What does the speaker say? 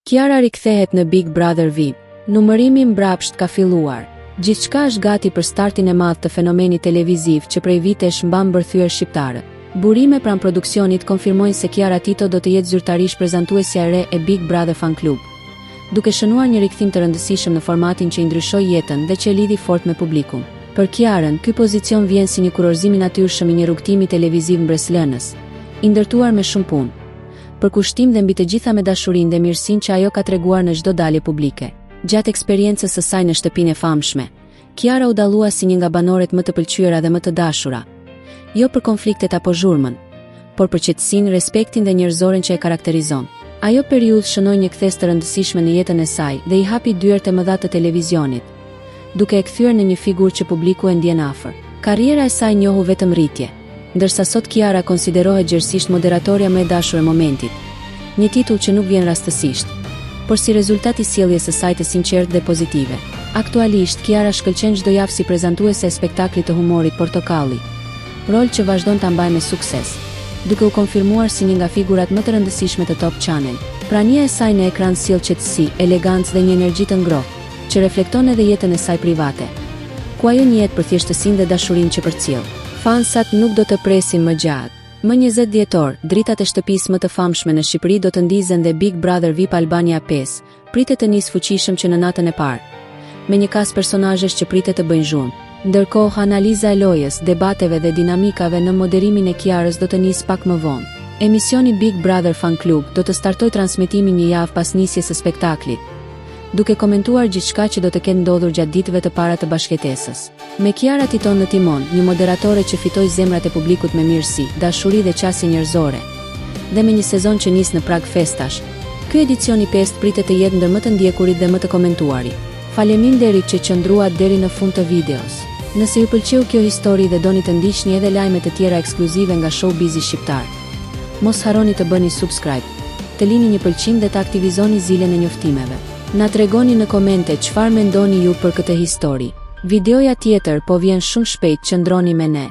Kiara rikthehet në Big Brother VIP. Numërimi mbrapsht ka filluar. Gjithçka është gati për startin e madh të fenomenit televiziv që prej vitesh mban mbërthyer shqiptarët. Burime pranë produksionit konfirmojnë se Kiara Tito do të jetë zyrtarisht prezantuesja e re e Big Brother Fan Club, duke shënuar një rikthim të rëndësishëm në formatin që i ndryshoi jetën dhe që e lidhi fort me publikun. Për Kiarën, ky pozicion vjen si një kurorëzim i natyrshëm i një rrugëtimi televiziv mbresëlënës, i ndërtuar me shumë punë, përkushtim dhe mbi të gjitha me dashurinë dhe mirësinë që ajo ka treguar në çdo dalje publike. Gjatë eksperiencës së saj në shtëpinë e famshme, Kiara u dallua si një nga banoret më të pëlqyera dhe më të dashura. Jo për konfliktet apo zhurmën, por për qetësinë, respektin dhe njerëzoren që e karakterizon. Ajo periudhë shënoi një kthesë të rëndësishme në jetën e saj dhe i hapi dyert e mëdha të televizionit, duke e kthyer në një figurë që publiku e ndjen afër. Karriera e saj njohu vetëm rritje, ndërsa sot Kiara konsiderohet gjerësisht moderatorja më e dashur e momentit, një titull që nuk vjen rastësisht, por si rezultat i sjelljes së saj të sinqertë dhe pozitive. Aktualisht, Kiara shkëlqen çdo javë si prezantuese e spektaklit të humorit Portokalli, rol që vazhdon ta mbajë me sukses, duke u konfirmuar si një nga figurat më të rëndësishme të Top Channel. Prania e saj në ekran sjell qetësi, elegancë dhe një energji të ngrohtë, që reflekton edhe jetën e saj private, ku ajo njihet për thjeshtësinë dhe dashurinë që përcjell. Fansat nuk do të presin më gjatë. Më 20 dhjetor, dritat e shtëpisë më të famshme në Shqipëri do të ndizen dhe Big Brother VIP Albania 5 pritet të nisë fuqishëm që në natën e parë, me një kast personazhesh që pritet të bëjnë zhurmë. Ndërkohë, analiza e lojës, debateve dhe dinamikave në moderimin e Kiarës do të nisë pak më vonë. Emisioni Big Brother Fan Club do të startojë transmetimin një javë pas nisjes së spektaklit, duke komentuar gjithçka që do të ketë ndodhur gjatë ditëve të para të bashkëjetesës. Me Kiara Titon në timon, një moderatore që fitoi zemrat e publikut me mirësi, dashuri dhe qasje njerëzore, dhe me një sezon që nis në prag festash, ky edicion i pestë pritet të jetë ndër më të ndjekurit dhe më të komentuarit. Faleminderit që qëndruat deri në fund të videos. Nëse ju pëlqeu kjo histori dhe doni të ndiqni edhe lajme të tjera ekskluzive nga showbizi shqiptar, mos harroni të bëni subscribe, të lini një pëlqim dhe të aktivizoni zilen e njoftimeve. Na tregoni në komente çfarë mendoni ju për këtë histori. Videoja tjetër po vjen shumë shpejt qëndroni me ne.